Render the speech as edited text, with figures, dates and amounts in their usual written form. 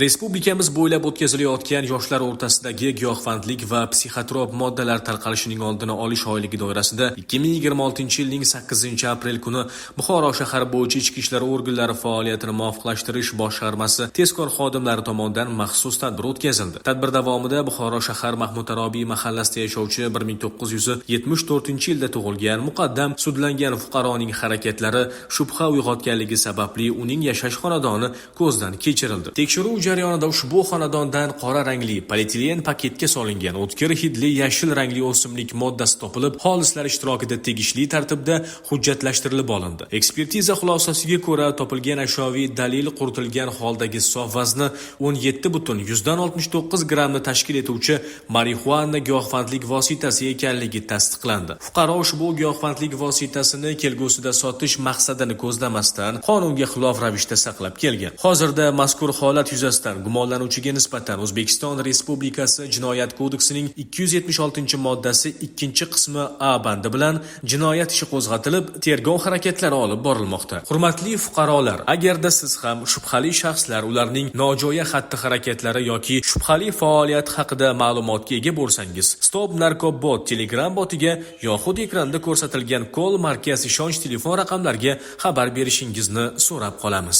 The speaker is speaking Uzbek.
Respublikamiz bo'ylab o'tkazilayotgan yoshlar o'rtasidagi giyohvandlik va psixotrop moddalar tarqalishining oldini olish oyligi doirasida 2026-yilning 8-aprel kuni Buxoro shahari bo'yicha ichki ishlar organlari faoliyatini muvofiqlashtirish boshqarmasi tezkor xodimlari tomonidan maxsus tadbir o'tkazildi. Tadbir davomida Buxoro shahar Mahmud Tarobiy mahallasida yashovchi 1974-yilda tug'ilgan muqaddam sudlangan fuqaroning harakatlari shubha uyg'otganligi sababli uning yashash xonadoni ko'zdan kechirildi. Tekshiruv jarayonida ushbu xonadondan qora rangli polietilen paketga solingan o'tkir hidli yashil rangli o'simlik moddasi topilib, xolislar ishtirokida tegishli tartibda hujjatlashtirilib olindi. Ekspertiza xulosasiga ko'ra, topilgan ashyoviy dalil quritilgan holdagi sof vazni 17,69 grammni tashkil etuvchi marixuana giyohvandlik vositasi ekanligi tasdiqlandi. Fuqaro ushbu giyohvandlik vositasini kelgusida sotish maqsadini ko'zlamasdan qonunga xilof ravishda saqlab kelgan. Hozirda mazkur holat yuzasidan gumonlanuvchiga nisbatan O'zbekiston Respublikasi Jinoyat kodeksining 276-moddasi 2-qismi A bandi bilan jinoyat ishi qo'zg'atilib, tergov harakatlari olib borilmoqda. Hurmatli fuqarolar, agarda siz ham shubhali shaxslar, ularning nojo'ya xatti-harakatlari yoki shubhali faoliyati haqida ma'lumotga ega bo'lsangiz, Stop Narkobot Telegram botiga yoxud ekranda ko'rsatilgan call markaz ishonch telefon raqamlariga xabar berishingizni so'rab qolamiz.